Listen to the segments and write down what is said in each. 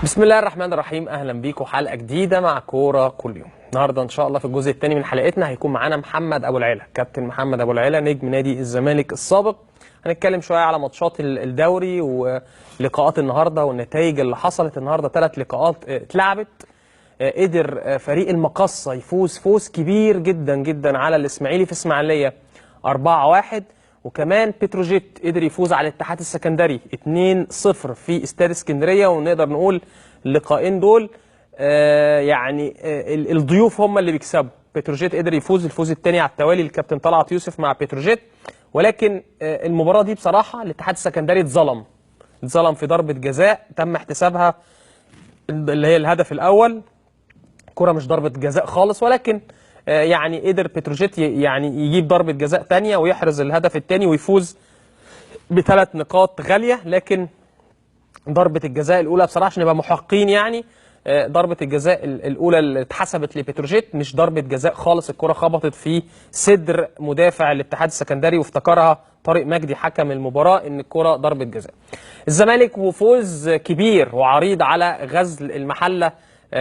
بسم الله الرحمن الرحيم. اهلا بيكم حلقة جديدة مع كورة كل يوم. النهارده ان شاء الله في الجزء الثاني من حلقتنا هيكون معانا محمد ابو العلا، كابتن محمد ابو العلا نجم نادي الزمالك السابق. هنتكلم شوية على ماتشات الدوري ولقاءات النهارده والنتائج اللي حصلت النهارده. 3 لقاءات اتلعبت. قدر فريق المقصه يفوز فوز كبير جدا جدا على الاسماعيلي في اسماعيليه 4-1، وكمان بتروجيت قدر يفوز على الاتحاد السكندري 2-0 في استاد اسكندرية. ونقدر نقول اللقاءين دول يعني الضيوف هم اللي بيكسبوا. بتروجيت قدر يفوز الفوز الثاني على التوالي الكابتن طلعت يوسف مع بتروجيت، ولكن المباراة دي بصراحة الاتحاد السكندري اتظلم في ضربه جزاء تم احتسابها اللي هي الهدف الاول. كرة مش ضربة جزاء خالص، ولكن يعني قدر بتروجيت يعني يجيب ضربة جزاء تانية ويحرز الهدف الثاني ويفوز ب3 نقاط غالية. لكن ضربة الجزاء الأولى بصراحة عشان نبقى محقين يعني ضربة الجزاء الأولى اللي اتحسبت لبتروجيت مش ضربة جزاء خالص. الكرة خبطت في صدر مدافع الاتحاد السكندري وافتكرها طارق مجدي حكم المباراة إن الكرة ضربة جزاء. الزمالك وفوز كبير وعريض على غزل المحلة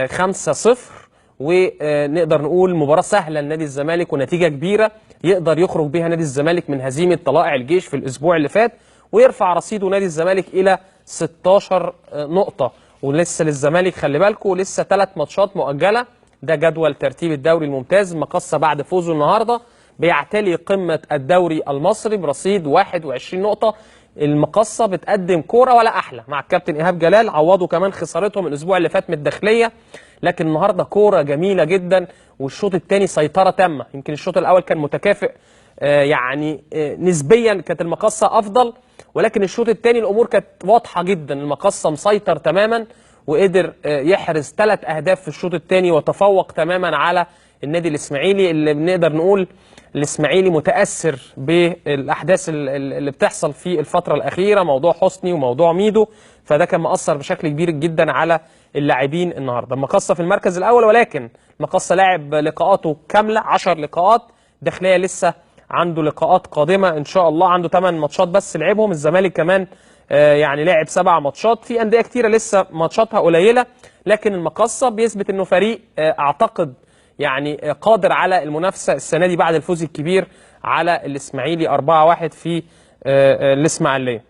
5-0، ونقدر نقول مباراة سهلة لنادي الزمالك ونتيجة كبيرة يقدر يخرج بها نادي الزمالك من هزيمة طلائع الجيش في الأسبوع اللي فات، ويرفع رصيده نادي الزمالك إلى 16 نقطة. ولسه للزمالك خلي بالكم لسه 3 ماتشات مؤجلة. ده جدول ترتيب الدوري الممتاز. مقصة بعد فوزه النهاردة بيعتلي قمة الدوري المصري برصيد 21 نقطة. المقصة بتقدم كورة ولا أحلى مع الكابتن إيهاب جلال، عوضوا كمان خسارتهم الأسبوع اللي فات من الداخلية، لكن النهارده كورة جميلة جدا. والشوط الثاني سيطرة تامة. يمكن الشوط الأول كان متكافئ يعني نسبيا كانت المقصة أفضل، ولكن الشوط الثاني الأمور كانت واضحة جدا. المقصة مسيطر تماما وقدر يحرز 3 أهداف في الشوط الثاني وتفوق تماما على النادي الإسماعيلي، اللي بنقدر نقول الإسماعيلي متأثر بالأحداث اللي بتحصل في الفترة الأخيرة، موضوع حسني وموضوع ميدو، فده كان مأثر بشكل كبير جدا على اللاعبين النهارده. المقصة في المركز الأول، ولكن المقصة لاعب لقاءاته كاملة 10 لقاءات، داخلية لسه عنده لقاءات قادمة إن شاء الله، عنده 8 ماتشات بس لعبهم. الزمالك كمان يعني لعب 7 ماتشات. في أندية كتيرة لسه ماتشاتها قليلة، لكن المقصة بيثبت إنه فريق أعتقد يعني قادر على المنافسة السنة دي بعد الفوز الكبير على الإسماعيلي 4-1 في الإسماعيلية.